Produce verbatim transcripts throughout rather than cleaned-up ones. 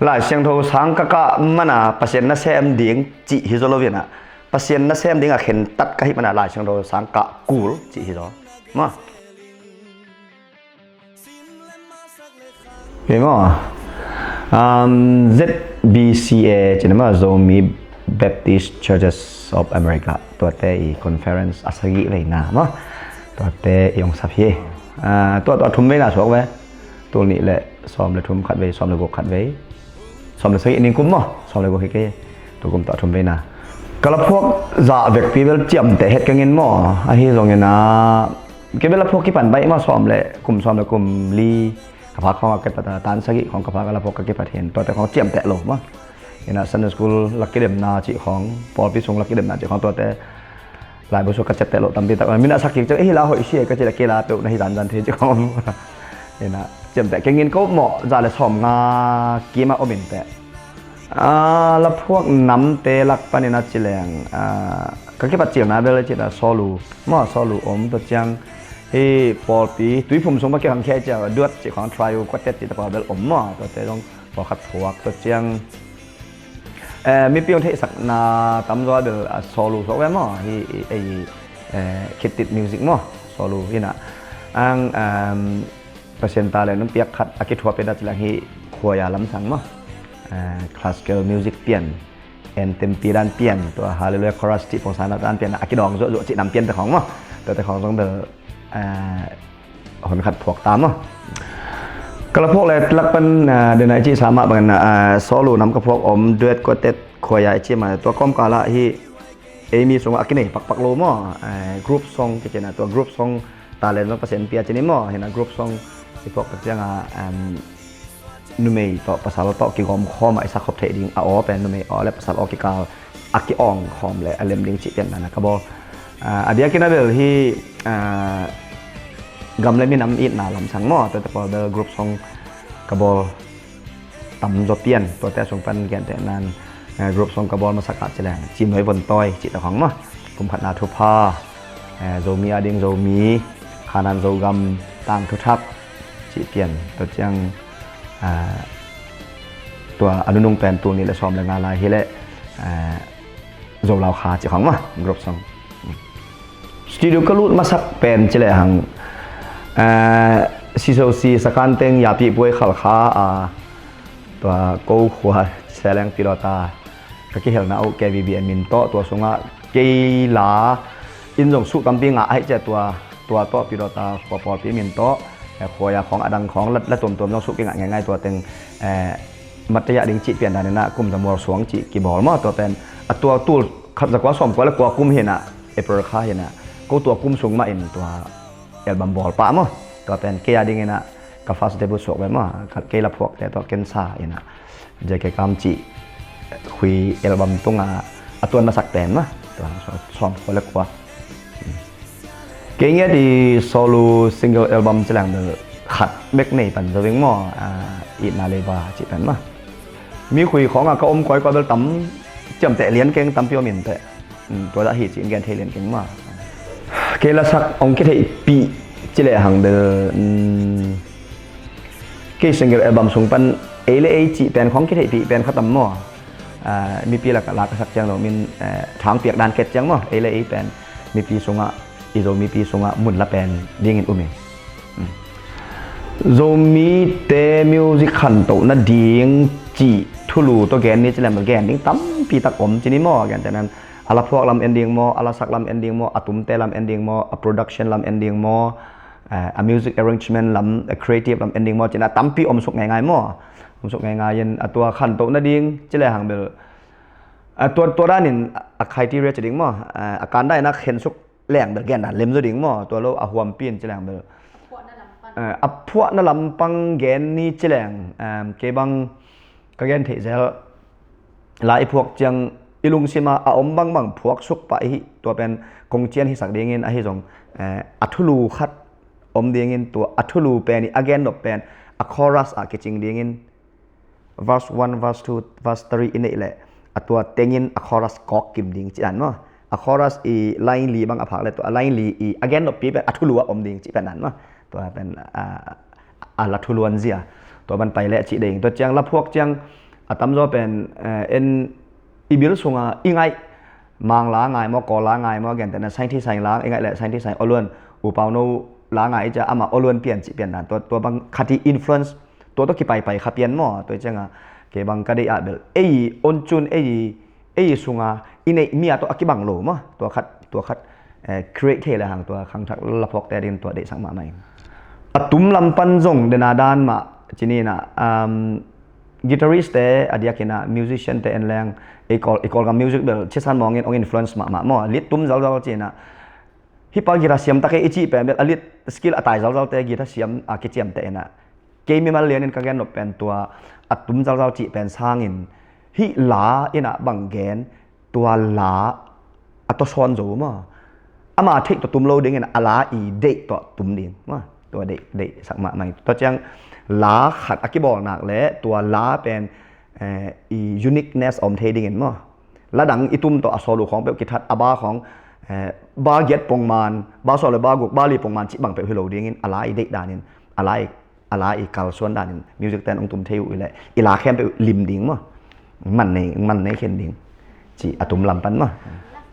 Lai Siangtho sang ka kah mana Pasian nasem ding cih hi zaw lo in ah, Pasian nasem ding a khentat ka hih mana Lai Siangtho sang kah kul cih hi zaw. Maw. Hi maw. Um, Z B C A cih na maw, Zomi Baptist Churches of America. Tuate i conference a sagih veina maw. Tuate i hong sap hi. Ah, tua, tua thum veina suak ve. Tul nih le sawm le thum khat vei, sawm le guk khat vei, sawm le sagih ning kum maw, sawm le guk hi kei. Tua kum tua thum veina. Ka laphuak zah vekpi bel ciamteh het keng in maw. Ahi zongin ah, kei bel laphuak kipan baih maw, sawm le kum, sawm le kum li ka phak khawng a kipat a, tan sagih khawng ka phak a laphuak ka kipat hi in, tuate khawng ciamteh lo maw. Ina Sunday school lak kidemna cih khawng, pawlpi sung lak kidemna cih khawng tuate laibu sung ka ciamteh lo tampi tak. Min a sak kik ciang, "Eh, hi la hoih sia," ka cih leh, "Kei la peuh na hi zanzan thei," cih khawng. Ina ciamteh keng in ko maw, za le sawm nga kim a om in teh. Ah, laphuak namte lak panin a ci leng, ah, ka kipat cilna bel a ci ta sawlu. Maw, sawlu om, tua ciang hi pawlpi, Tuiphum sung pa kikhang khia ciang, duat cih khawng trio quartet cih ta pa bel om maw, tuate zong pawlkhat phuak, tua ciang, eh, mipi hong theihsakna tamzaw a bel, ah, sawlu suak ve maw, hi, hi, eh, khittit music maw, sawlu hi na. Ang, um, Pasian talent hong piak khat a kithuah pen a ci leng hi khuaya lamsang maw. Eh, classical music pian, anthem pi dan pian, tua Hallelujah Chorus cih pawlsana dan pian, a kidawng zuahzuah cih nam pian te khawng maw. Tuate khawng zong bel, eh, hun khat phuak ta maw. Ka laphuak le lak pan, eh, den a i cihsa mah bangin, eh, sawlu nam ka phuak om, duet, quartet, khuaya i cih mah, tua kawmkal ah hi ei mi sungah a kinei pakpak lo maw, eh, group song kici na, tua group song talent zong Pasian pia ci ni maw, hi na group song i phuak tak ciangin, em, numei tawh pasal tawh kigawm khawm a i sak khop theih ding a aw pen numei aw le pasal aw kikal a ki-awng khawm le a lem ding cih pian dan a ka bawl. Ah, a diakin a bel hi, ah, gam le minam itna lamsang maw, tuate pawl bel group song ka bawl tamzaw pian, tuate a sung pan gentehna in, eh, group song ka bawl masak ah ci leng Cimnuai Vontawi cih ta khawng maw, Kum Khatna Thupha, eh, Zomi a ding Zomi, Khanan Zogam Tang Thuthak cih pian, tua ciang, eh, tua a nunung pen tul nih le sawm le nga lai hi leh, eh, Zolau Kha cih khawng maw, group song. Studio ka lut masak pen ci lehang, eh, C C O C Sakanteng Yapi Puai Khalkha a, tua ko khua Seleng Pilota ka kihelna uh K V B A min tawh, tua sungah kei la in zong suh tampi ngah ahi cia, tua, tua tawh Pilota pawlpi min tawh, eh, khuaya khawng a dang khawng la, la tuamtuam zong suh kingah ngeingai, tua teng, eh, Mataya ding cih pian dan inah kum za mual suang cih kibawl maw, tua pen a tua tul khat za kua sawm kua le kua kum hinah, April kha hinah, ko tua kum sung mah in tua album bawl pah maw. Tua pen kei a ding inah ka first debut suak ve maw, kei la phuakte tua kensa inah J K Kam cih khui album tungah a tuan masak pen maw, tua sawm kua le kua. Kei ngiat i solo single album ci leng bel khat bek nei pan zo ving maw, ah, Itna Leiba cih pen maw. Mi khui khawngah ka om kawikawi bel tam ciamteh lian keng tampi om in teh. Um, tua dah hi ci in gen thei lian keng maw. Kei lasak hong kitheihpih ci lehang bel, um, kei single album sung pan ei le ei cih pen khawng kitheihpih pen kha tam maw. Ah, mipi lakah la ka sak ciang lo min, eh, thangpiak dan ket ciang maw, ei le ei pen mipi sungah, i Zo mipi sungah mun la pen dingin um in. Hmm. Zomite music khantoh nading cih thulu tawh gen ni ci lem, gen ding tampi tak om ci ni maw, gentehna in a la phuak lam en ding maw, a la sak lam en ding maw, a tumte lam en ding maw, a production lam en ding maw, eh, a music arrangement lam, a creative lam en ding maw, ci-in a tampi om suk ngeingai maw. Om suk ngeingai in a tua khantoh nading ci lehang bel, a tua, tua danin a criteria ci ding maw, eh, a kan dan in a khen suk leng bel gen dan lem zaw ding maw, tua lo a huampi in ci lehang bel, eh, a phuahna lampang gen ni ci leng, em, kei bang ka gen theih zel la i phuak ciang i lungsim a a om bangbang phuak suk pah i hih, tua pen kong cian hisak dingin ahi zong, eh, a thulu khat om dingin tua a thulu pen i a gen nop pen a chorus ah kicing dingin verse one, verse two, verse three i neih leh a tua tengin a chorus kawk kim ding ci dan maw. A chorus i line li bang a phak leh tua a line li i a gen noppi pen a thulu ah om ding ci pen dan maw. Tua pen, ah, a la thuluan zia. Tua ban pai leh cih ding. Tua ciang la phuak ciang A tamzaw pen, eh, en i bil sunga i ngaih, Mang la ngai maw, Kawl la ngai maw, gentehna Saingthi Saing la i ngaih le Saingthi Saing Awluan, U Pau No la ngai i cia, amah Awluan pian cih pian dan, tua, tua bang khat i influence, tua tawh kipaipai kha pian maw, tua i cianga kei bang ka deih ah bel ei on cun ei, ei sunga i neih mi a tawh a kibang lo maw, tua khat, tua khat, eh, create thei le hang tua khangthak laphawkte ding tua deihsak mahmah ing. A tum lam pan zong dena dan mah cininah, um, guitarist te a diakinah musician te en leng, i Kawl, i Kawlgam music bel thisan mawngin ong influence mahmah maw, lit tum zalzal cinah, hi pa guitar siam tak e i cih pen bel a lit skill a tai zalzalte guitar siam a kiciamte inah, kei mimal lianin ka gen nop pen tua a tum zalzal cih pen sangin hih la inah bang gen, tua la a tawsawn zo maw. Ama theih tawh tum lo dingin a la i deih tawh tum ding maw. Tua deih, deihsak mahmah ing. Tua ciang la khat a kibawl nak le tua la pen, eh, i uniqueness a om thei dingin maw. La dang i tum tawh a sawl uh khawng peuh kithat, a ba khawng, eh, ba giat pongman, ba sawl le ba guk, ba li pongman cih bang peuh hi lo dingin a la i deih danin, a la i, a la i kalsuan danin music ten ong tum thei uh i leh i la khempeuh lim ding maw. Man nei, man nei khen ding. Ci a tum lam pan maw.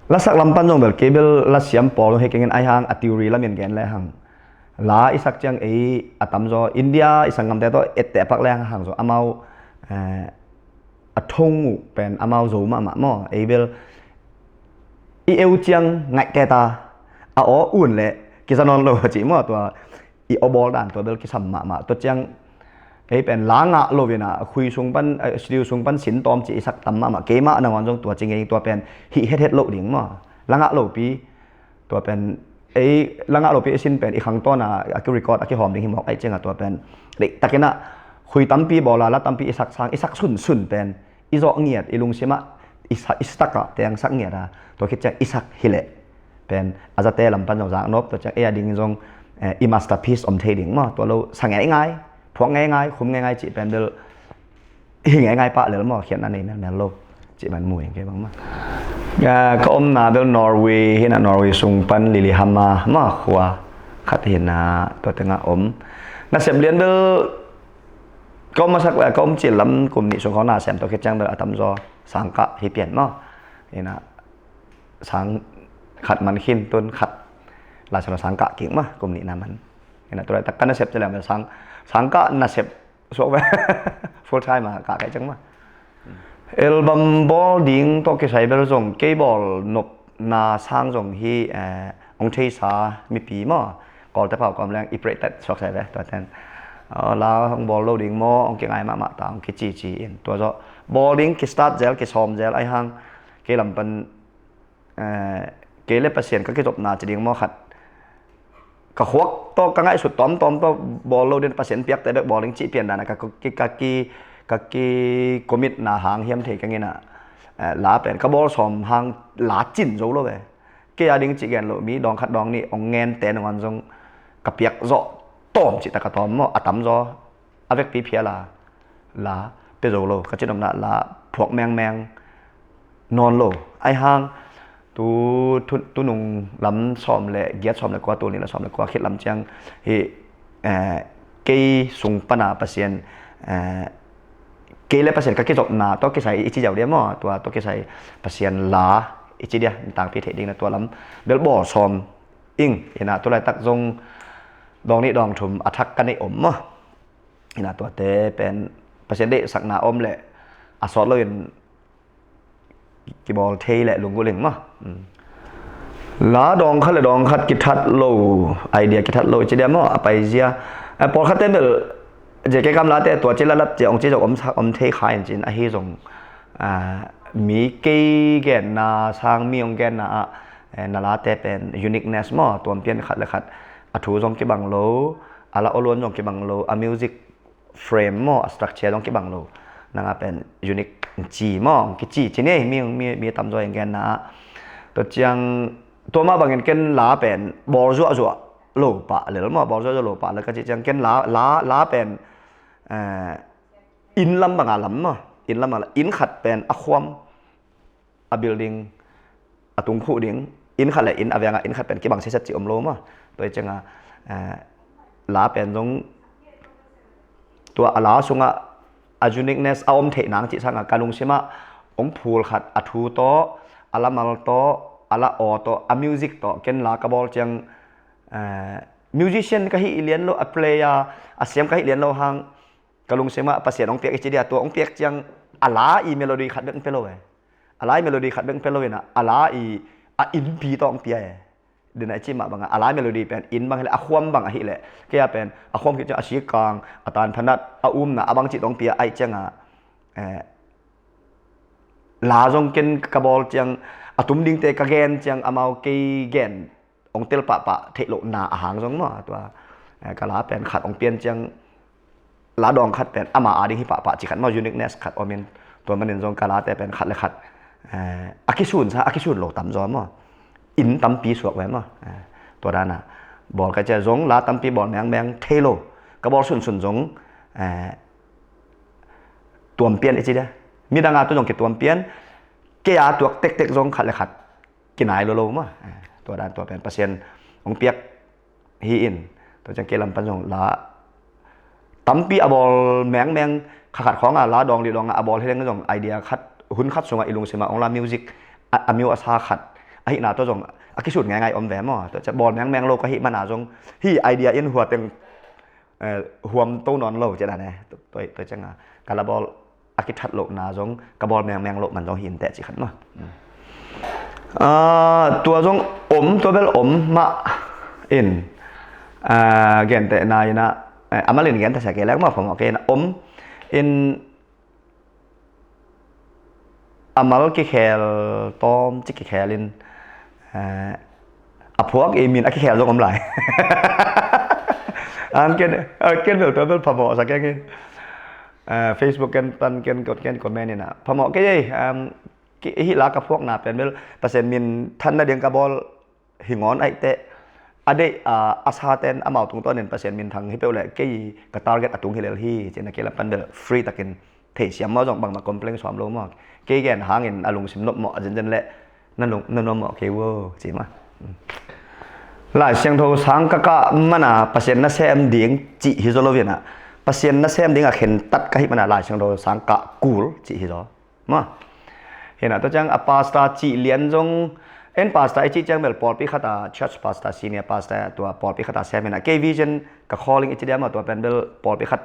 Lasak lam pan zong bel kei bel la siam pawl hei kengin ai hang a theory lamin gen le hang. La i sak ciang ei a tamzaw India i sanggamte tawh etteh pak le hang zaw amau, eh, a thong uh pen amau zo mahmah maw. Ei bel i eu ciang ngaihte ta, a aw un le kiza nawn lo a cih maw, tua i aw bawl dan tua bel kisam mahmah. Tua ciang ei pen la ngah lo inah khui sung pan, eh, studio sung pan sin tawm cih i sak tam mahmah. Keimah nangawn zong tua ci ngei tua pen hih hethet loh ding maw. La ngah lopi tua pen ei la ngah lopi i sin pen i khangtawna a kirecord a kihawm ding hi mawk aih cianga tua pen deihtakinah khui tampi bawla la tampi i sak sang i sak sunsun pen i zawh ngiat i lungsimah i sa, i stakah tengsak ngiat a, tua khit ciang i sak hileh pen a zate lam pan zong zak nop, tua ciang ei a ding zong, eh, i masterpiece om thei ding maw. Tua lo sa ngeingai, phuak ngeingai, khum ngeingai cih pen bel hi ngeingai pah lel maw, khiatna nei melmel lo cih man mu ing kei bang maw. Ah, ka omna bel Norway hinah, Norway sung pan Lillehammer maw khua khat hinah, tua tengah om. Nasep lian bel ka om masak le ka om cil lam kum nih sung khawng na sem tawh khit ciang bel a tamzaw sangkah hi pian maw. Inah sang khat man khin tun khat lai sangkah kik maw, kum nih na man. Inah tulaitak ka nasep cil lam bel sang, sangkah nasep suak ve. Full time a kah kai ciang maw. Album bawl ding tawh kisai bel zong kei bawl nopna sang zong hi, eh, ong theisa mipi maw. Kawlte pau kawm leng i prehtet suak sai ve tua ten. Aw, la hong bawl lo ding maw, hong kingai mahmah ta, hong kici ci in. Tua zawh bawl ding kistart zel, kisawm zel, ai hang kei lam pan, eh, kei le Pasian ka kizopna ci ding maw khat. Ka khuak tawh ka ngaihsut tawmtawm tawh bawl lo ding, Pasian piakte bek bawl ding cih pian dana ka ki, ka ki, ka ki commitna hang hiam thei ka nginah, eh, la pen ka bawl sawm hang la cin zo lo ve. Kei a ding cih gen lo, mi dawng khat dawng nih ong ngente nangawn zong ka piak zawh tawm cih tak a tawm maw, a tamzaw a vekpi phial a la pia zo lo, ka cin omna la phuak mengmeng nawn lo. Ai hang tu, tu, tunung lam sawm le giat, sawm le kua, tul nih la sawm le kua khit lam ciang hi, eh, kei sung pana Pasian, eh, kei le Pasian ka kizopna tawh kisai i ci ziau dia maw, tua tawh kisai Pasian la i ci dia, tangpi theih ding na tua lam bel bawl sawm ing. Inah tulaitak zong dawng nih dawng thum a thak ka neih om maw. Inah tuate pen Pasian deihsakna om le a sawt loin kibawl thei le lunggulh ing maw. Hmm. La dawng khat le dawng khat kithat lo, idea kithat lo i ci dia maw, a paizia. Eh, pawlkhatte bel J K Kam late tua ci lalat cia ong ci zong om sak, om thei kha in cin ahi zong, ah, mi kei genna sang mi ong genna ah, eh, na late pen uniqueness maw, tuampian khat le khat a thu zong kibang lo, a la awluan zong kibang lo, a music frame maw, a structure zong kibang lo. Nanga pen unique ci maw, kici ci ni, mi, mi, mi tamzaw in genna ah. Tua ciang, tua mah bangin ken la pen bawl zuahzuah lo pah lel maw, bawl zuahzuah lo pah lel ka cih ciang ken la, la, la pen, eh, inn lam banga lam maw, inn lam banga lam, inn khat pen a khuam, a building, a tungkhuh ding, inn khat le inn a vengah inn khat pen kibang siaset cih om lo maw. Tua i cianga, eh, la pen zong tua a la sungah a uniqueness a om theih nang cih sangah ka lungsimah hong phul khat, a thu tawh, a lamal tawh, a la aw tawh, a music tawh, ken la ka bawl ciang, eh, musician ka hih lian lo, a player, a siam ka hih lian lo hang, ka lungsimah Pasian hong piak i ci dia, tua hong piak ciang a la i melody khat bek hong pia lo e. A la i melody khat bek hong pia lo inah, a la i, a innpi tawh hong pia e. Dena i cih mah bangah a la melody pen inn bang hileh, a khuam bang ahileh, kei a pen a khuam khit ciang a sikang, a tanphanat, a umna, a bang cih tawh hong pia aih ciangah, eh, la zong ken ka bawl ciang, a tum dingte ka gen ciang amau kei gen hong tel pahpah theih lohna a hang zong maw, tua, eh, ka la pen khat hong pian ciang la dawng khat pen ama ading hi pahpah cih khat maw, uniqueness khat omin, tua manin zong ka late pen khat le khat, eh, a kisunsa, a kisun lo tam zaw maw, inn tampi suak ve maw, eh, tua dana bawl ka cia zong la tampi bawl mengmeng thei lo, ka bawl sunsun zong, eh, tuampian i ci dia, midang a tu zong kituampian, kei a tuak tektek zong khat le khat kinai lo lo maw. Eh, tua dan tua pen Pasian hong piak hi in, tua ciang kei lam pan zong la tampi a bawl mengmeng, kha khat khawngah la dawng li dawngah a bawl hi leng zong idea khat, hun khat sungah i lungsimah hong la music a, a myo a sa khat ahihna tawh zong a kisut ngaingai om ve maw. Tua ciang bawl mengmeng lo ka hih mana zong hih idea in hua teng, eh, huam to nawn lo ci dan e. Tua, tua ciangah ka la bawl a kithat lohna zong ka bawl mengmeng loh man zong hi inteh cih khat maw. Ah, tua zong om, tua bel om mah in, ah, gentehna inah, eh, a malin genteh sia kei lek maw, phamawh kei inah om in, a mal kikhel tawm ci kikhel in, eh, a phuak i min a kikhel zong om lai. An ken, a ken bel tua bel phamawh sa keng in. Eh, Facebook ken pan ken kot ken comment inah phamawh kei ei, um, ki, hih la ka phuakna pen bel Pasian min than nading ka bawl hi ngawn aih teh, a deih, a, a saten amau tungtawnin Pasian minthang hi peuh leh kei ka target a tung hi lel hi, cihna kei lam pan bel free takin theisiam maw, zong bangmah complain suam lo maw. Kei gen hangin a lungsim nopmawh a zenzen leh na lung, na nopmawh kei vo, ci maw. Lai Siangtho sang ka kah mana Pasian nasem ding cih hi zaw lo inah, Pasian nasem dingah khentat ka hih mana Lai Siangtho sang kah kul cih hi zaw. Maw. Hinah tua ciang a pastor cih lian zong, en pastor i cih ciang bel pawlpi khata church pastor, senior pastor, tua pawlpi khata sem hinah, kei vision ka calling i ci dia maw, tua pen bel pawlpi khat,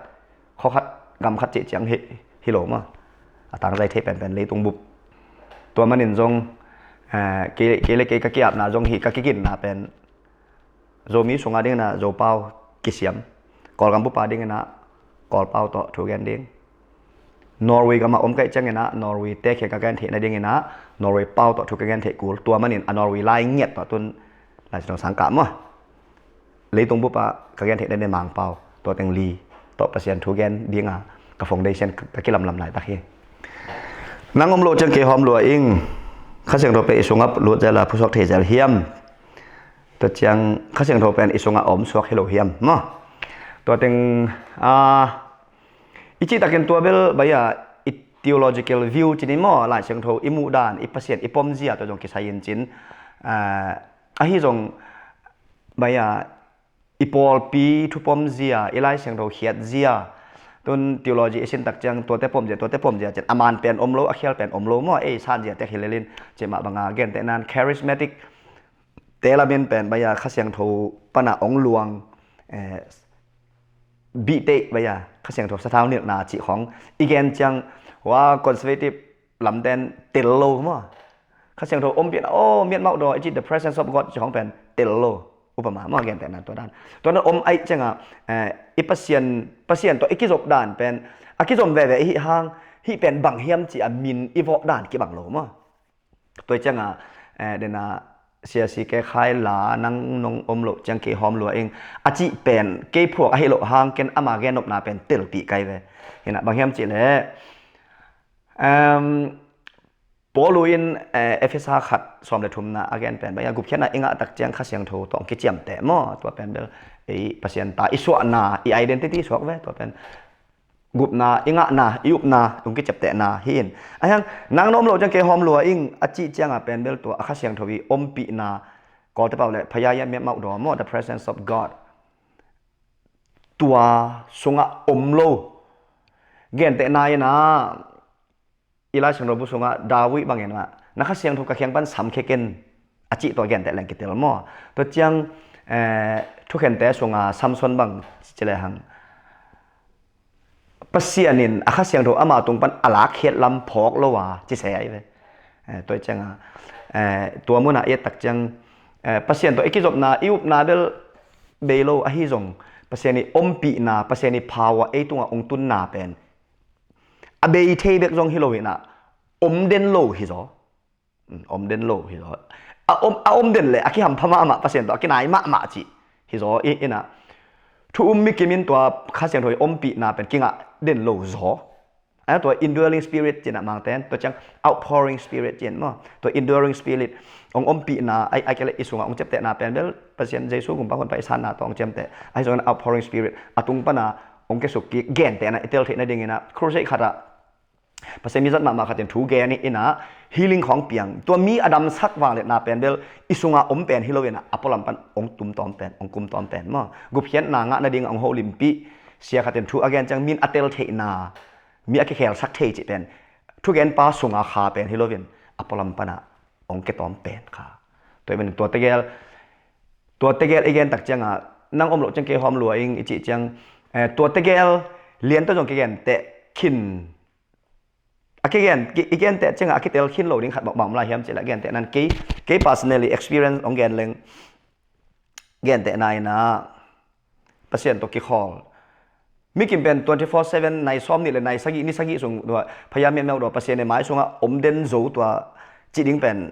khaw khat, gam khat cih ciang hi, hi lo maw. A tangzai thei penpen leitung bup. Tua manin zong, eh, kei, kei le kei ka kiapna zong hi, ka kiginna pen Zomi sunga dinginah Zopau kisiam, Kawlgam bupa dinginah Kawlpau tawh thu gen ding. Norway gamah om kaih cianginah Norway te khia ka gen theih nadinginah Norway pau tawh thu ka gen theih kul. Tua manin a Norway lai ngiat tawh tun Lai Siangtho sang kah maw. Leitung bupa ka gen theih nading Mangpau tawh teng li tawh Pasian thu gen dinga ka foundation ka kilamlam laitak hi. Nang om loh ciang kei hawm lua ing. Kha Siangtho pen i sungah lut zel a phusuak thei zel hiam? Tua ciang Kha Siangtho pen i sungah a om suak hi lo hiam maw? Tua teng, ah, i cihtakin tua bel baia i theological view cinin maw, Lai Siangtho i muh dan, i Pasian i pomzia tua zong kisai in cin, ah, ahi zong baia i pawlpi thupomzia, i Lai Siangtho khiatzia, tun theology i sintak ciang tuate pomzia, tuate pomzia cin a man pen om lo, a khial pen om lo maw, ei sanzia tek hi lelin, cimah banga gentehnan charismatic te lamin pen baia Kha Siangtho pana ong luang, eh, bihte baia Kha Siangtho sathau nilhna cih khong i gen ciang, wa conservative lamten tel lo maw. Kha Siangtho ompihna, oh, miatmauh daw i cih the presence of God cih khong pen tel lo. Upama maw, gentehna tua dan. Tua na om aih cianga, eh, i Pasian, Pasian tawh i kizop dan pen a kizom veve i hih hang, hih pen bang hiam cih a min i vawh dan kibang lo maw. Tua cianga, eh, dena siasi ke khai la nang nong om loh ciang kei hawm lua ing a cih pen kei phuak ahi loh hang ken ama gen nopna pen telpih kai ve. Hinah bang hiam cih leh, em, Paul in, eh, Efesa khat sawm le thumna a gen pen baia gupkhiatna i ngah tak ciang Kha Siangtho tawh kiciamteh maw, tua pen bel ei Pasian ta i suahna, i identity suak ve, tua pen gupna, i ngahna, i upna, tung kiciaptehna hi in. Ahiang, nang na om loh ciang kei hawm lua ing a cih cianga pen bel tua a Kha Siangtho i ompihna, Kawlte pau le phaya ia miatmauh daw maw, the presence of God. Tua sungah om lo. Gentehna in ah i Lai Siangtho bu sungah David bangin ah, na Kha Siangtho ka kiang pan samkhia ken, a cih tua genteh leng kitel maw? Tua ciang eh, thukhente sungah Samson bang ci lehang, Pasian in a Kha Siangtho ama tung pan a lakkhiat lam phawk lo a ci se ahi ve. Eh, tua ciangah eh, tua munah i et tak ciang eh, Pasian tawh i kizopna, i upna bel bei lo ahi zong, Pasian i ompihna, Pasian i power ei tungah ong tunna pen a bei thei bek zong hi lo in ah, om den lo hi zaw. Om den lo hi zaw. A om, a om den le a kihampha mahmah, Pasian tawh a kinai mahmah cih hi zaw. I, in ah thu um mi kim in tua Kha Siangtho i ompihna pen kingah den lo zaw. A tua indwelling spirit ci-in ah Mangten, tua ciang outpouring spirit ci-in maw? Tua indwelling spirit, ong ompihna, ai, ai kei le i sungah ong ciamtehna pen bel Pasian Jesu gumpa hun pa i sanna tawh ong ciamteh. Ahi zongin outpouring spirit a tung pana ong kiasuk kik, gentehna i tel theih nadingin ah crusade khatah Pasian mi zat mahmah khat in thu gen in ah healing khawng piang. Tua mi a damsak vangliatna pen bel i sungah om pen hi lo in ah, a pualam pan ong tum tawm pen, ong kum tawm pen maw? Gupkhiatna ngah nading ong holimpih sia khat in thu a gen ciang mi in a tel theihna, mi a kikhelsak thei cih pen thugenpa sungah kha pen hi lo in, a pualam panah ong kitawm pen kha. Tua i manin tua tegel, tua tegel i gen tak ciangah, nang om loh ciang kei hawm lua ing i cih ciang eh, tua tegel lian tawh zong kigenteh khin, a kigen, ki, i genteh ciangah a kitel khin lo ding khat bang om lai hiam cih leh, genteh nan kei, kei personally experience ong gen leng, gentehna in ah Pasian tawh kikhawl. Mi kim pen twenty four seven, nai sawm nih le nai sagih, ni sagih sung tua phaya miameuh tua Pasian i mai sungah om den zo tua cih ding pen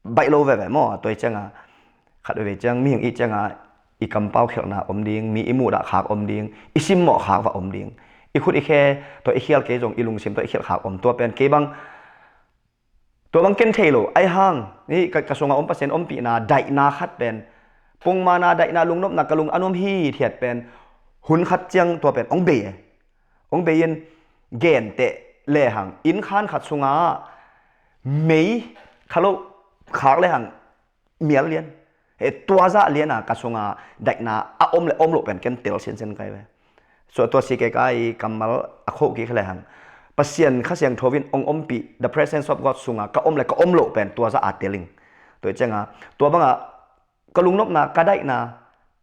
baih lo veve maw? Tua i ciangah khat veve ciang mihing i ciangah i kampau khialhna om ding, mi i muhdah khak om ding, i simmawh khak va om ding, i khut i khe tua i khial kei zong i lungsim tua i khialh khak om. Tua pen kei bang, tua bang ken thei lo. Ai hang, ni ka, ka sungah om Pasian ompihna daihna khat pen, pongmana daihna, lungnopna, ka lung a nuam hithiat pen hun khat ciang tua pen ong bei e. Ong bei in genteh lehang, inn khan khat sungah mei kha lo khak lehang mial lian, he tua zah liana ka sunga daihna a om le om loh pen ken tel sinsen kai ve. So tua si kei ka i kammal a khoh kik lehang, Pasian Kha Siangtho in ong ompih, the presence of God sunga ka om le ka om loh pen tua zah a teling. Tua i cianga tua banga ka lungnopna, ka daihna,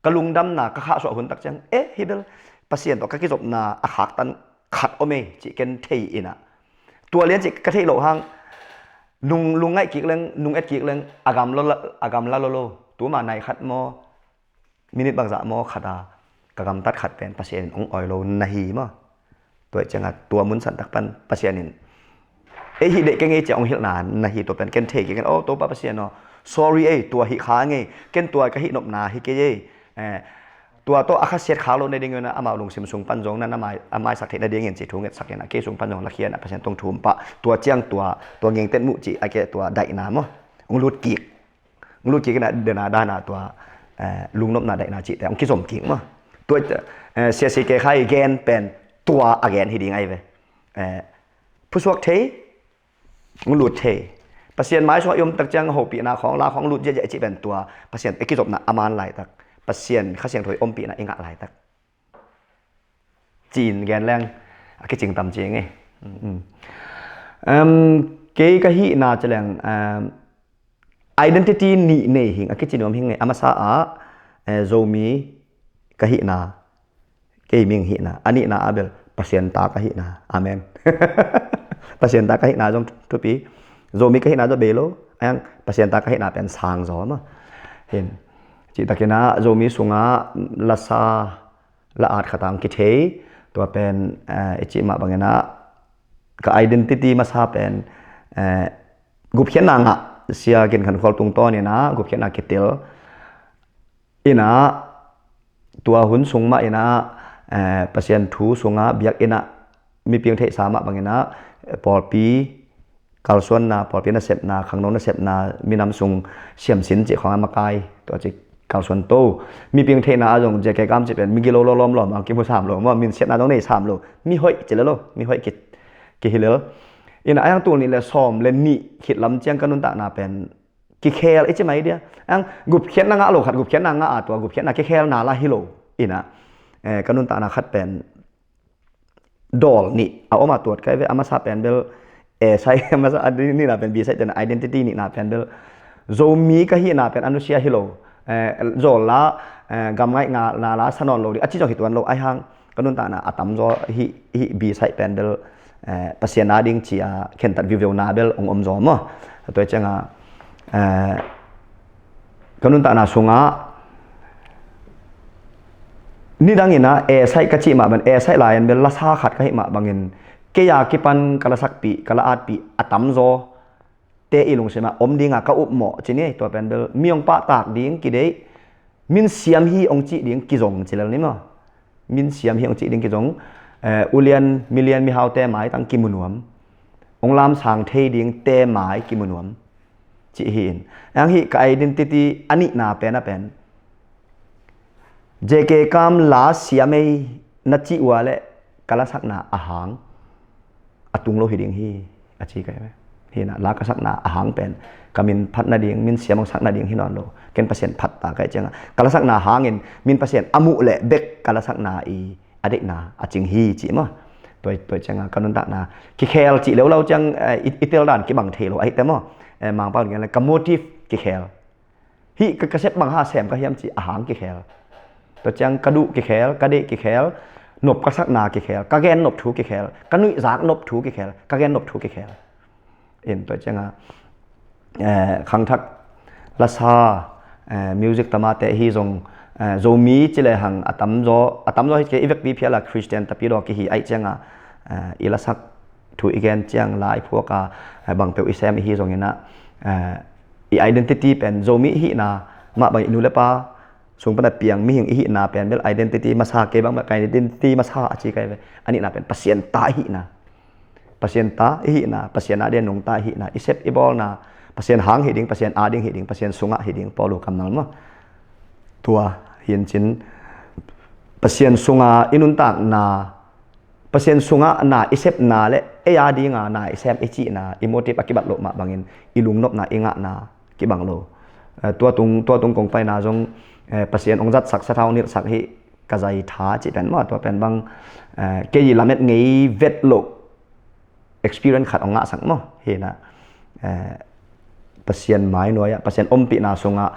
ka lungdamna ka khahsuah hun tak ciang, eh, hi bel Pasian tawh ka kizopna a khaktan khat om ei cih ken thei inah, tua lian cih ka theih loh hang, nung lungngaih kik leng, nung et kik leng, a gam lo, a gam la lo lo, tuma nai khat maw, minit bangzah maw khat a ka gamtat khat pen Pasian in hong awi lo na hi maw? Tua i cianga tua mun santak pan Pasian in ei hih deih kei ngei cia hong hilhna na hi. Tua pen ken thei kei ken, aw Topa Pasian aw, sorry ei, tua hih kha ngei, ken tua ka hih nopna hi kei ei. Eh, tua tawh a khasiat khak loh nading in amau lungsim sung pan zong na, na mai, a maisak theih nadingin cih thu ngetsak in a kei sung pan zong lakhia in a Pasian tawh thum pah. Tua ciang tua, tua ngengtet muh cih a kei tua daihna maw, hong lut kik. Lut kik in a dena dana tua, eh, lungnopna daihna cihte hong kizom kik maw? Tua, eh, siasi kei khai gen pen tua a gen hi ding ahi ve. Eh, phusuak thei, hong lut thei. Pasian mai sungah i om tak ciang hopihna khawng, la khawng lut ziahziah i cih pen tua Pasian i kizopna a man laitak, Pasian Kha Siangtho i ompihna i ngah laitak. Cin gen leng a kicing tam cing e. Um, kei ka hihna ci leng, um, identity nih nei hing a kici nuam hing e. A masa ah, eh, Zomi ka hihna, kei ming hihna. A nihna ah bel Pasian ta ka hihna. Amen. Pasian ta ka hihna zong thupi. Zomi ka hihna zong bei lo. Ayang Pasian ta ka hihna pen sang zaw maw? Hin. Cihtakin ah Zomi sungah lasa la-at khat ah hong kithei, tua pen, eh, i cih mah bangin ah ka identity masa pen, eh, gupkhiatna ngah, Sia Gin Khan Khual tungtawn in ah gupkhiatna kitel in ah, tua hun sung mah in ah, eh, Pasian thu sungah biakinn ah miping theihsa mah bangin ah, eh, pawlpi kalsuanna, pawlpi nasepna, khangno nasepna, minam sung siamsin cih khawng a makai, tua cih kalsuan to. Miping theihna ah zong J K Kam cih pen migilo lo lawmlawm a kimu sam lo maw, minsiatna zong nei sam lo. Mihoih ci le lo, mihoih ki, kihi lel. In a yang tul nih le sawm le nih khit lam ciang ka nuntakna pen kikhel i ci mai dia. Ang gupkhiatna ngah lo khat, gupkhiatna ngah a tua gupkhiatna kikhelna la hi lo. In a, eh, ka nuntakna khat pen dawl nih a om a, tuat kai ve. A masa pen bel A side, a masa a nihna pen B side, identity nihna pen bel Zomi ka hihna pen a nusia hi lo. Eh, zawl la, eh, gam ngaihna la sa nawn lo ding a ci zong hi tuan lo. Ahi hang ka nuntakna a tamzaw hih, hih B side pen bel, eh, Pasian a ding ci a khentat viuviu na bel ong om zaw maw. Tua cianga, eh, ka nuntakna sungah nidang ina A side ka cih mah bang, A side lai-in bel lasa khat ka hih mah bangin kei a kipan ka lasakpih, ka la atpih a tamzaw te i lungsim ah om dinga ka upmawh ci ni. Tua pen bel mi hong pahtak ding kideih, min siam hi hong cih ding kizong ci lel ni maw. Min siam hi hong cih ding kizong, eh, ulian, milian, mihaute maitang kimu nuam, hong lamsang thei ding te mai kimu nuam cih hi in. Ang hih ka identity a nihna pen a pen J K Kam la siam ei na cih ua le ka lasakna a hang a tung lo hi ding hi a ci kai ve. Hina la ka sakna a hang pen ka min phat nading, min siam hong sak nading hi nawn lo. Ken Pasian phat ta kai cianga ka lasakna hangin min Pasian a muh le bek ka lasakna i a deihna a cing hi ci maw. Tua, tua cianga ka nuntakna kikhel cih leuleu ciang, eh, i, i tel dan kibang thei lo ahi te maw. Eh, Mangpau ding le ka motive kikhel. Hih ka, ka sep bang ha sem ka hiam ci a hang kikhel. Tua ciang ka duh kikhel, ka deih kikhel, nop ka sakna kikhel, ka gen nop thu kikhel, ka nuihzak nop thu kikhel, ka gen nop thu kikhel. In tua cianga, eh, khangthak lasa, eh, music tamate hi zong, eh, Zomi ci le hang a tamzaw, a tamzaw hi kei i vekpi phial a Christian tapi daw kihi aih cianga, eh, i lasak thu i gen ciang la i phuak a, eh, bangpeuh i sem i hi zongin ah, eh, i identity pen Zomi i hihna mah bang i nu le pa sung pan a piang mihing i hihna pen bel identity masa kei bang ka identity masa a ci kai ve. A nihna pen Pasian ta i hihna. Pasian ta i hihna, Pasian a dia nungta i hihna, i sep i bawlna, Pasian hang hi ding, Pasian a ding hi ding, Pasian sungah hi ding, Paulu kammal maw. Tua hi in cin Pasian sunga i nuntakna, Pasian sungah na i sepna le ei a dinga na i sem i cihna, i motive a kibat loh mah bangin i lungnopna, i ngahna kibang lo. Eh, tua tung, tua tung kong paina zong, eh, Pasian hong zatsak, sathau nilhsak hi ka zai tha cih pen maw, tua pen bang, eh, kei lamet ngei vet loh experience khat hong ngahsak maw. Hina, eh, Pasian mai nuai ah, Pasian ompihna sungah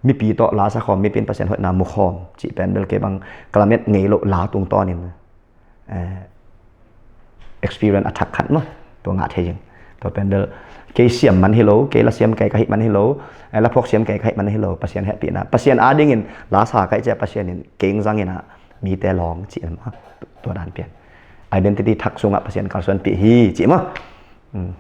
mipi tawh la sa khawm, mipi in Pasian hoihna mu khawm cih pen bel kei bang ka lamet ngei loh la tungtawnin, eh, experience a thak khat maw. Tua ngah thei zing. Tua pen bel kei siam man hi lo, kei la siam kei ka hih man hi lo, eh, la phuak siam kei ka hih man hi lo, Pasian hehpihna, Pasian a dingin la sa kai cia Pasian in kei zangin ah mite lawng cih maw. Tua dan pian identity thak sungah Pasian kalsuanpih hi cih maw. Hmm.